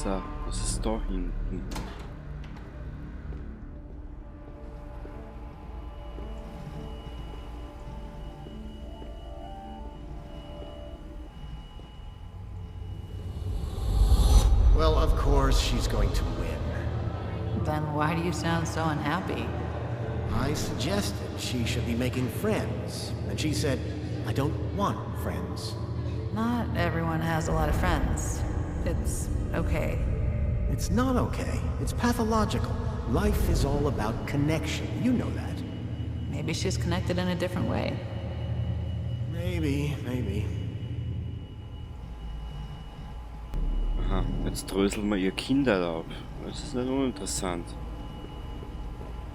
So, was ist da hinten? Well, of course she's going to win. Then why do you sound so unhappy? I suggested she should be making friends, and she said, I don't want friends. Not everyone has a lot of friends. It's okay. It's not okay. It's pathological. Life is all about connection. You know that. Maybe she's connected in a different way. Maybe, maybe. Aha, jetzt dröseln wir ihr Kinder auf. Das ist nicht uninteressant.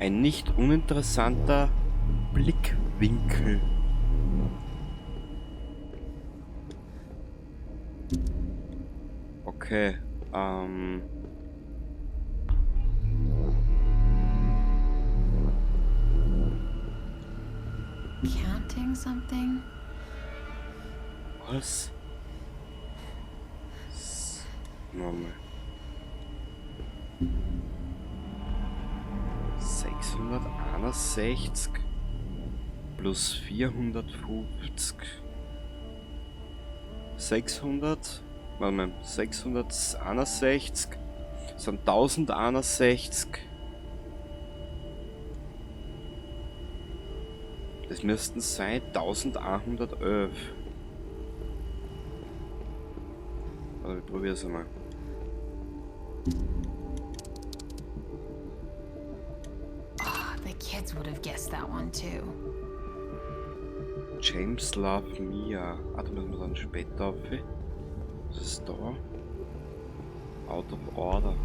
Ein nicht uninteressanter Blickwinkel. Okay. Counting something? Was? Nochmal. 661 plus 450. 600, warte mal, 661 sind 1061. Das müssten sein 1111. Warte, ich probier's einmal. Oh, the kids would have guessed that one too. James Love Mia. Ah, da müssen wir dann später auf. Was ist da? Out of order.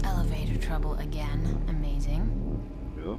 Elevator trouble again. Amazing. Ja.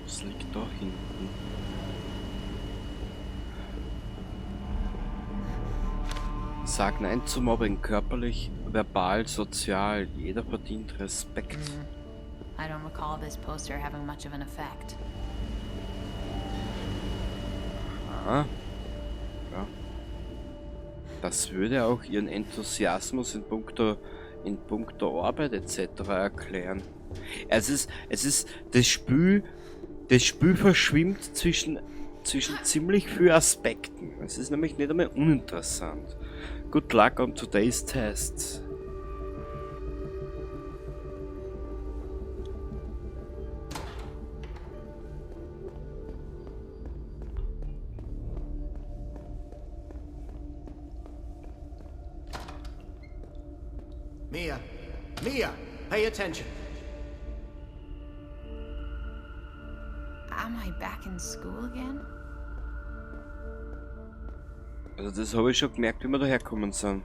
Was liegt da hinten? Sag Nein zu Mobbing, körperlich, verbal, sozial. Jeder verdient Respekt. I don't recall this poster having much of an effect. Aha. Ja. Das würde auch ihren Enthusiasmus in puncto Arbeit etc. erklären. Es ist, das Spiel verschwimmt zwischen ziemlich vielen Aspekten. Es ist nämlich nicht einmal uninteressant. Good luck on today's test. Mia! Mia! Pay attention! Am I back in school again? Also das habe ich schon gemerkt, wie wir da herkommen sind.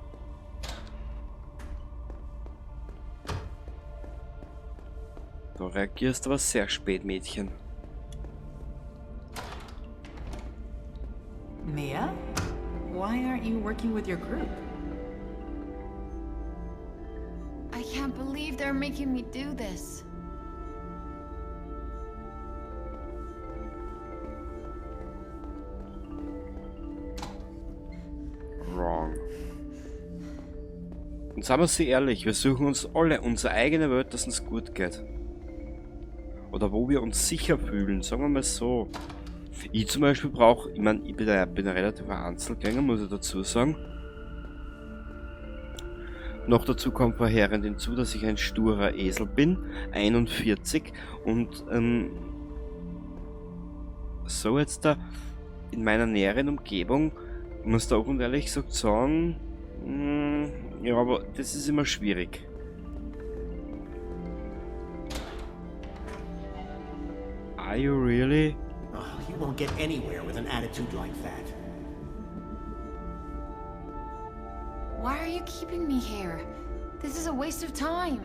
Da reagierst du aber sehr spät, Mädchen. Mia? Why aren't you working with your group? I can't believe they're making me do this. Wrong. Und sagen wir sie ehrlich, wir suchen uns alle unsere eigene Welt, dass uns gut geht. Oder wo wir uns sicher fühlen, sagen wir mal so. Ich zum Beispiel brauche, ich meine, ich bin ein relativer Einzelgänger, muss ich dazu sagen. Noch dazu kommt verheerend hinzu, dass ich ein sturer Esel bin, 41, und so jetzt da in meiner näheren Umgebung, muss da auch und ehrlich gesagt sagen, ja, aber das ist immer schwierig. Are you really? Oh, you won't get anywhere with an attitude like that. Why are you keeping me here? This is a waste of time.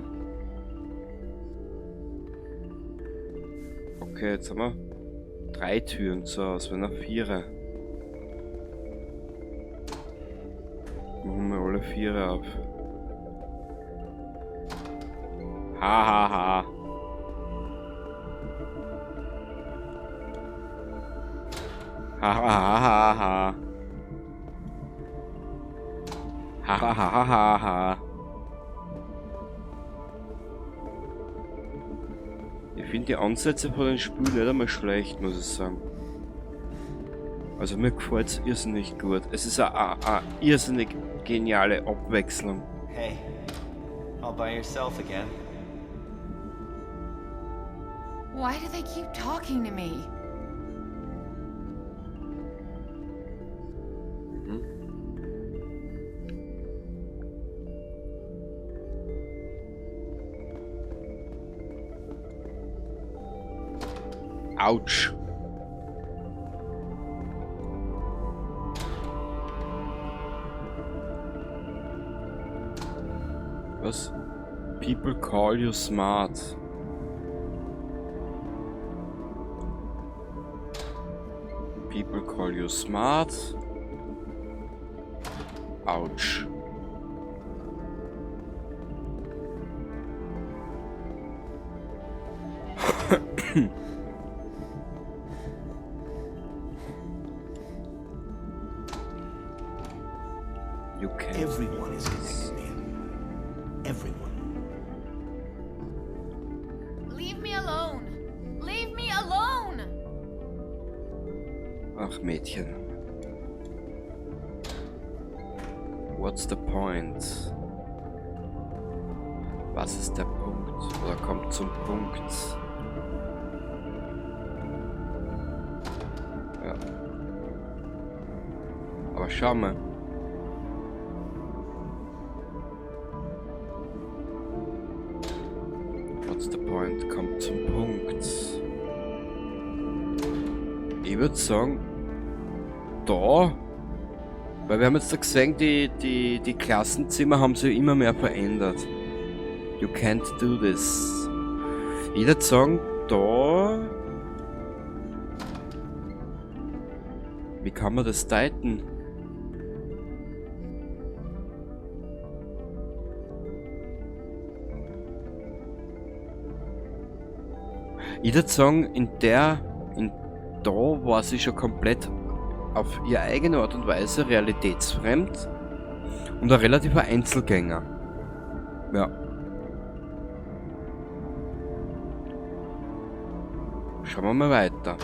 Okay, jetzt haben wir 3 Türen so aus, wenn er 4. Machen wir alle 4 auf. Ha ha ha. Ha ha ha ha ha. Ha ha ha ha ha. Ich finde die Ansätze von den Spielen nicht einmal schlecht, muss ich sagen. Also mir gefällt's irrsinnig gut. Es ist eine irrsinnig geniale Abwechslung. Hey, all by yourself again. Why do they keep talking to me? Autsch. Was? People call you smart. People call you smart. Autsch. You can't. Everyone is connected, man. Everyone. Leave me alone. Leave me alone. Ach, Mädchen. What's the point? Was ist der Punkt? Oder kommt zum Punkt? Ja. Aber schau mal. What's the point? Kommt zum Punkt. Ich würd sagen, da, weil wir haben jetzt da gesehen, die Klassenzimmer haben sich immer mehr verändert. You can't do this. Ich würd sagen, da... Wie kann man das deuten? Ich würd sagen, da war sie schon komplett auf ihre eigene Art und Weise realitätsfremd und ein relativer Einzelgänger. Ja. Schauen wir mal weiter.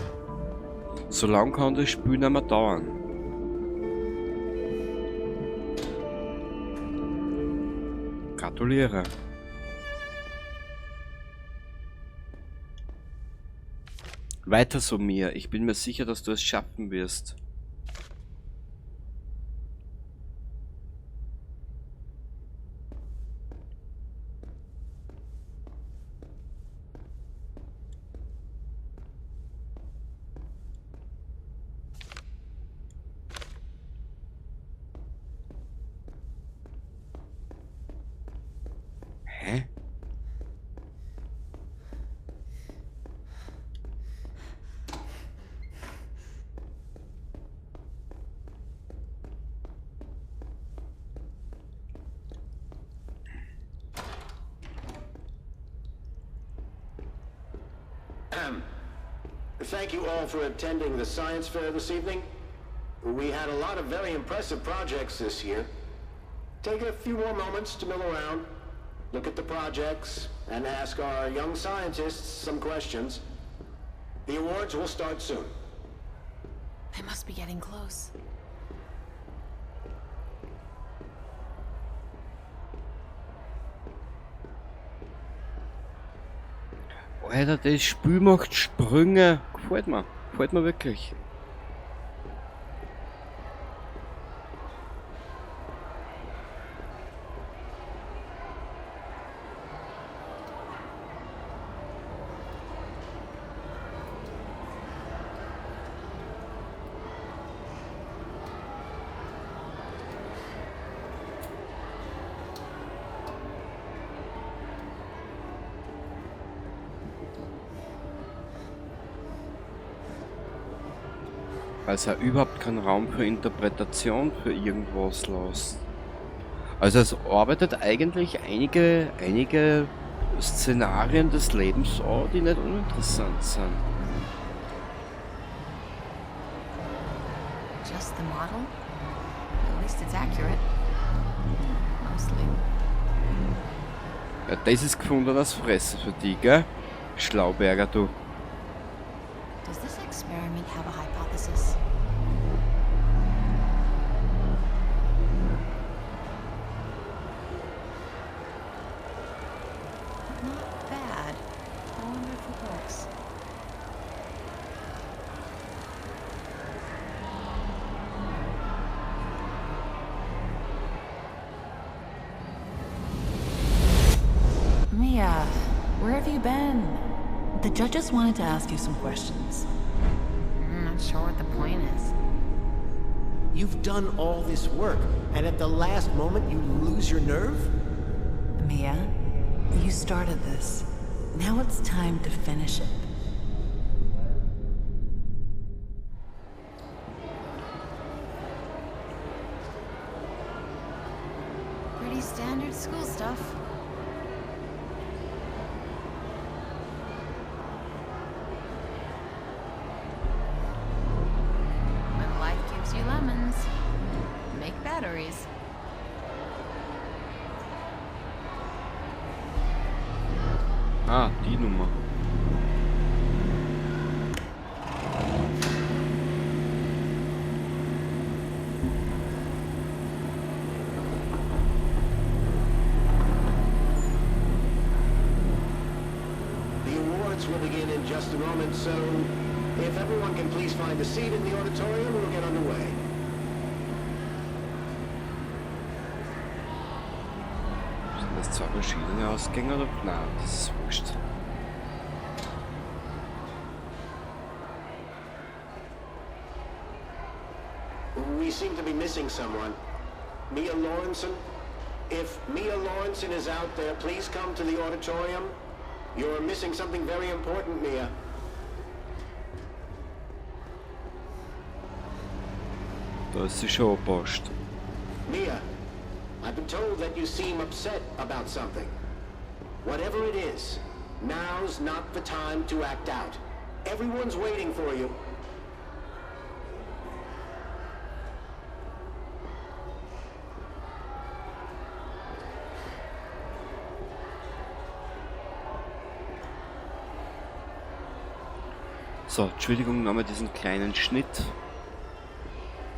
So lange kann das Spiel nicht mehr dauern. Gratuliere. Weiter so, Mia. Ich bin mir sicher, dass du es schaffen wirst. Hä? Thank you all for attending the science fair this evening. We had a lot of very impressive projects this year. Take a few more moments to mill around, look at the projects, and ask our young scientists some questions. The awards will start soon. I must be getting close. Alter, das Spiel macht Sprünge. Gefällt mir. Gefällt mir wirklich. Weil es ja überhaupt keinen Raum für Interpretation für irgendwas lässt. Also es arbeitet eigentlich einige Szenarien des Lebens an, die nicht uninteressant sind. Just the model? At least it's accurate. Mostly. Ja, das ist gefundenes Fressen für dich, gell? Schlauberger, du. Does this experiment have a hypothesis? Not bad. I wonder if it works. Mia, where have you been? The judges wanted to ask you some questions. I'm not sure what the point is. You've done all this work, and at the last moment you lose your nerve? Mia, you started this. Now it's time to finish it. Pretty standard school stuff. When life gives you lemons, make batteries. Ah, die Nummer. The awards will begin in just a moment, so if everyone can please find a seat in the auditorium, we'll get underway. Sind das zwei verschiedene Ausgänge oder? Nein, das ist wurscht. We seem to be missing someone. Mia Lawrenson? If Mia Lawrenson is out there, please come to the auditorium. You're missing something very important, Mia. Da ist sie schon Post. Mia, I've been told that you seem upset about something. Whatever it is, now's not the time to act out. Everyone's waiting for you. So, Entschuldigung, nochmal diesen kleinen Schnitt.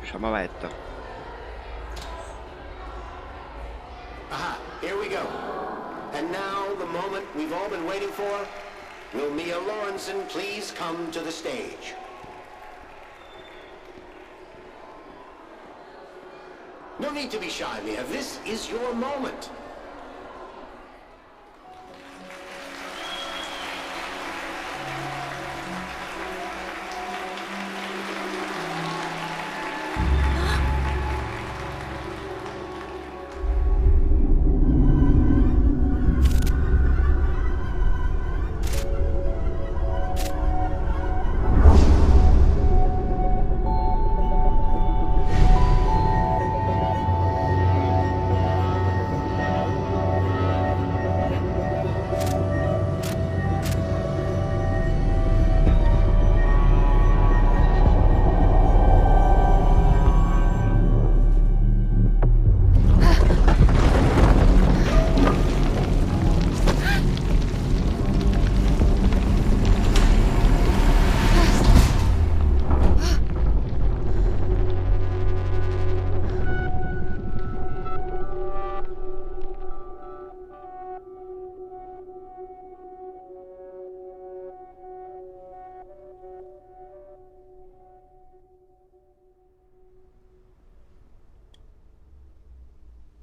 Schauen wir weiter. Aha, here we go. And now, the moment we've all been waiting for. Will Mia Lawrenson please come to the stage? No need to be shy, Mia. This is your moment.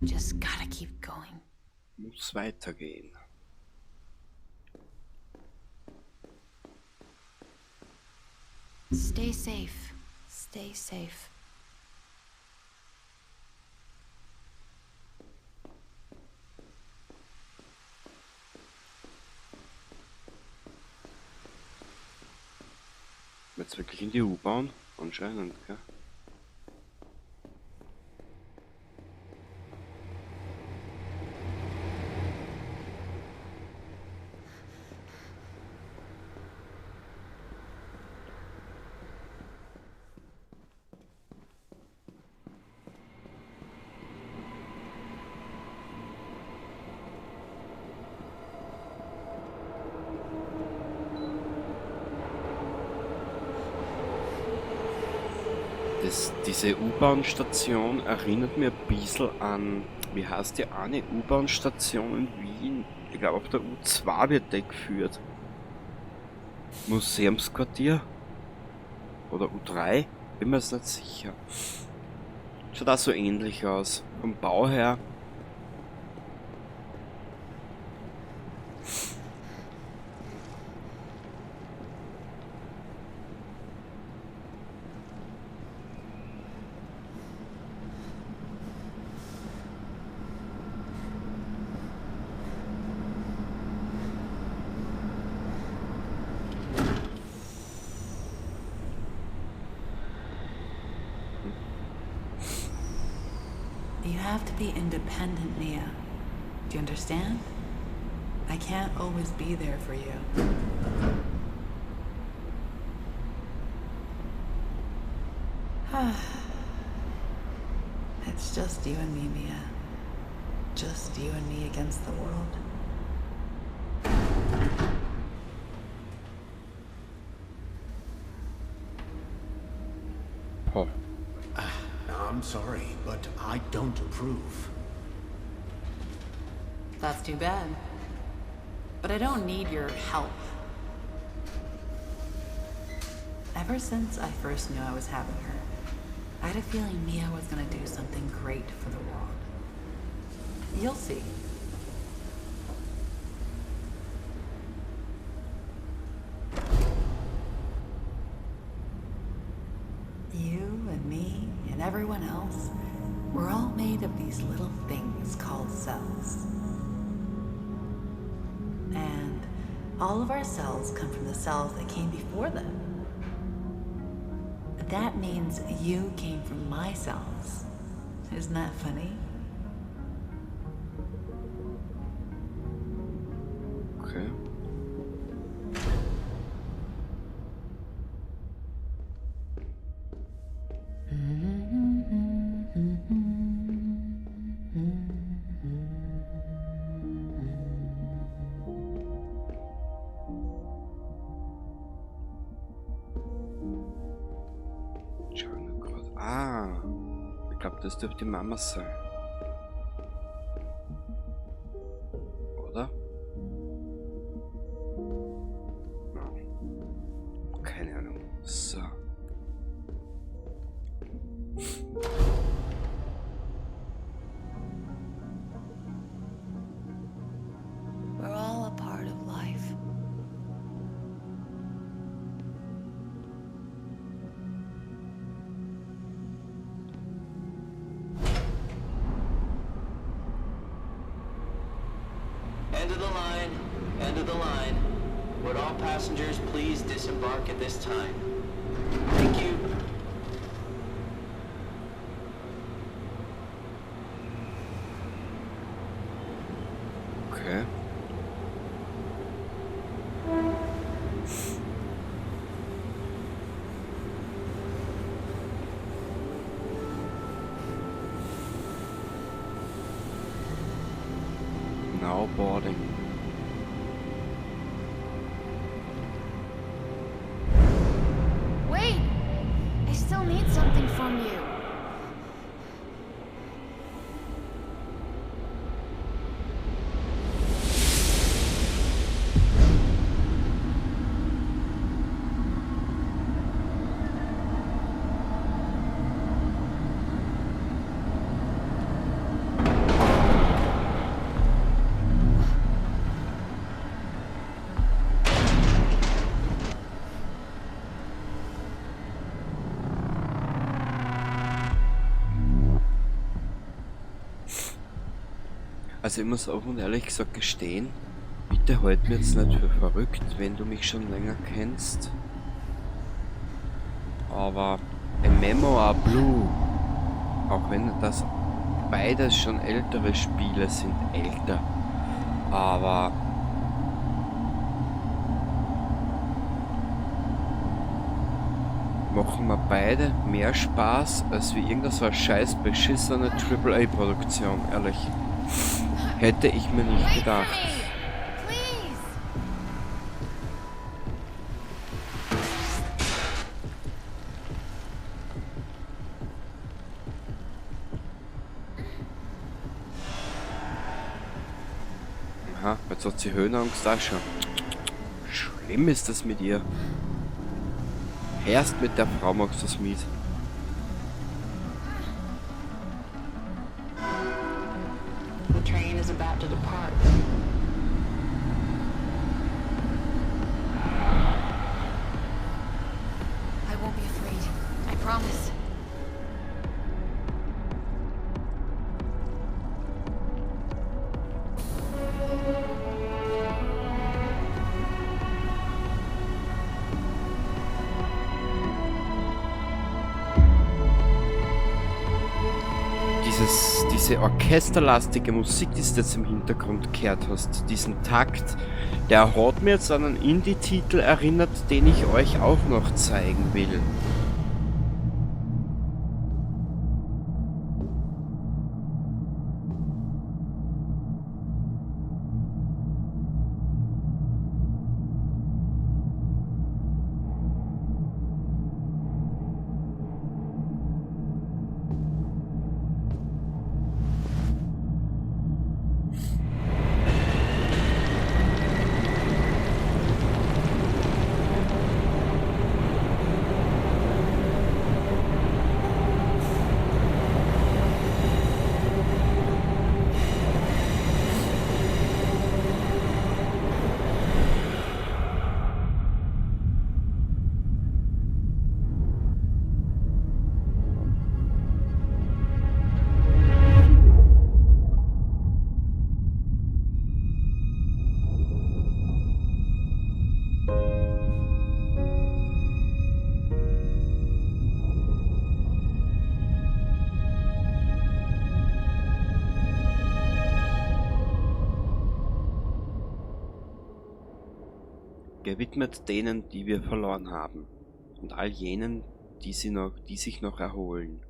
Just gotta keep going. Muss weitergehen. Stay safe. Stay safe. Jetzt wirklich in die U-Bahn? Anscheinend, gell? Diese U-Bahn-Station erinnert mir ein bisschen an, wie heißt die eine U-Bahn-Station in Wien? Ich glaube, auf der U2 wird die geführt. Museumsquartier? Oder U3? Bin mir jetzt nicht sicher. Schaut auch so ähnlich aus. Vom Bau her. You have to be independent, Mia. Do you understand? I can't always be there for you. It's just you and me, Mia. Just you and me against the world. Boah. I'm sorry, but I don't approve. That's too bad. But I don't need your help. Ever since I first knew I was having her, I had a feeling Mia was gonna do something great for the world. You'll see. You and me and everyone else, we're all made of these little things called cells. And all of our cells come from the cells that came before them. That means you came from my cells. Isn't that funny? Okay. Schau nur grad. Ah, ich glaub, das dürfte die Mama sein. Oder? No. Keine Ahnung. So. We're all a part of life. End of the line. End of the line. Would all passengers please disembark at this time? Thank you. Okay. Now boarding. Wait! I still need something from you. Also ich muss offen und ehrlich gesagt gestehen, bitte halt mir jetzt nicht für verrückt, wenn du mich schon länger kennst. Aber Memoir Blue, auch wenn das beides schon ältere Spiele sind, älter, aber machen mir beide mehr Spaß, als wie irgendeine so eine scheiß beschissene Triple A Produktion, ehrlich. Hätte ich mir nicht Wait for gedacht. me! Please! Aha, jetzt hat sie Höhenangst auch schon. Schlimm ist das mit ihr. Erst mit der Frau machst du das mit. The train is about to depart. I won't be afraid. I promise. Diese orchesterlastige Musik, die du jetzt im Hintergrund gehört hast, diesen Takt, der hat mir jetzt an einen Indie-Titel erinnert, den ich euch auch noch zeigen will. Gewidmet denen, die wir verloren haben, und all jenen, die sich noch erholen.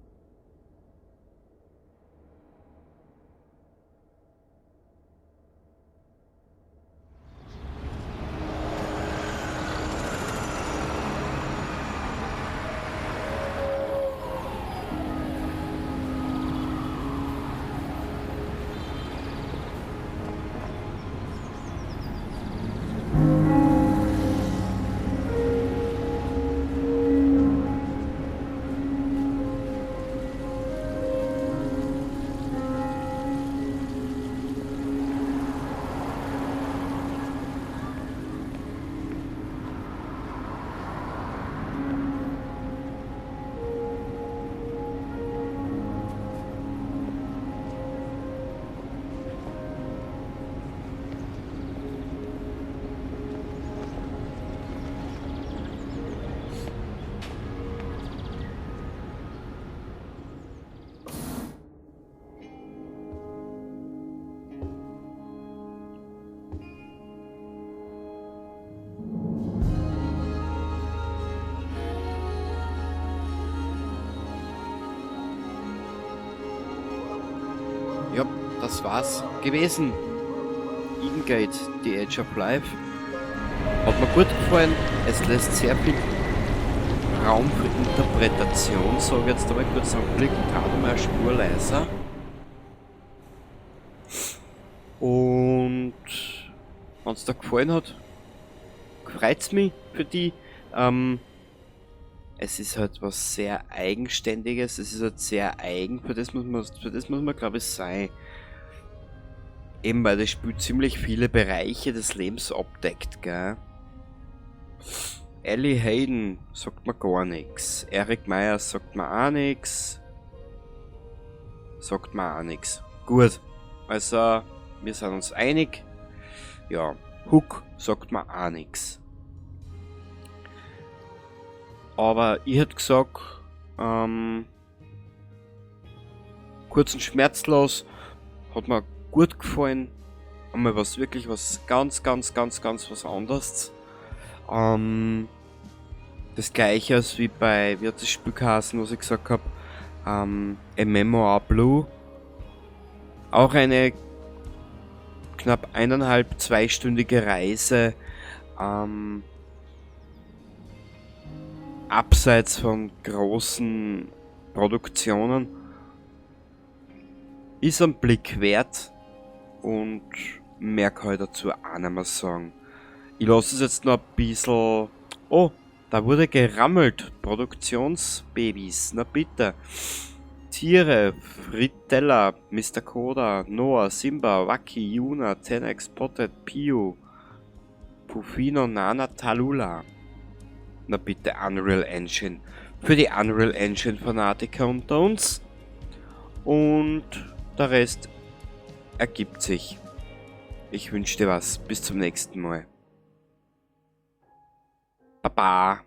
Ja, das war's gewesen. Eden Gate, The Edge of Life. Hat mir gut gefallen. Es lässt sehr viel Raum für Interpretation, sag ich jetzt einmal kurz einen Blick, gerade mal eine Spur leiser. Und wenn's dir gefallen hat, freut's mich für die. Es ist halt was sehr Eigenständiges, es ist halt sehr eigen, für das muss man, glaub ich, sein. Eben weil das Spiel ziemlich viele Bereiche des Lebens abdeckt, gell? Ellie Hayden sagt mir gar nix. Erik Meyer sagt mir auch nix. Sagt mir auch nix. Gut. Also, wir sind uns einig. Ja, Hook sagt mir auch nix. Aber ich hätte gesagt, kurz und schmerzlos, hat mir gut gefallen. Einmal was wirklich was ganz, ganz, ganz, ganz was anderes. Das Gleiche als wie bei, wie hat das Spiel geheißen, was ich gesagt habe, A Memoir Blue. Auch eine knapp 1,5, 2-stündige Reise, abseits von großen Produktionen. Ist ein Blick wert und mehr kann ich dazu auch nicht mehr sagen. Ich lasse es jetzt noch ein bisschen. Oh, da wurde gerammelt. Produktionsbabys, na bitte. Tiere, Fritella, Mr. Koda, Noah, Simba, Waki, Yuna, Tenex, Potted, Pio, Pufino, Nana, Talula. Na bitte, Unreal Engine. Für die Unreal Engine Fanatiker unter uns. Und der Rest ergibt sich. Ich wünsche dir was. Bis zum nächsten Mal. Baba.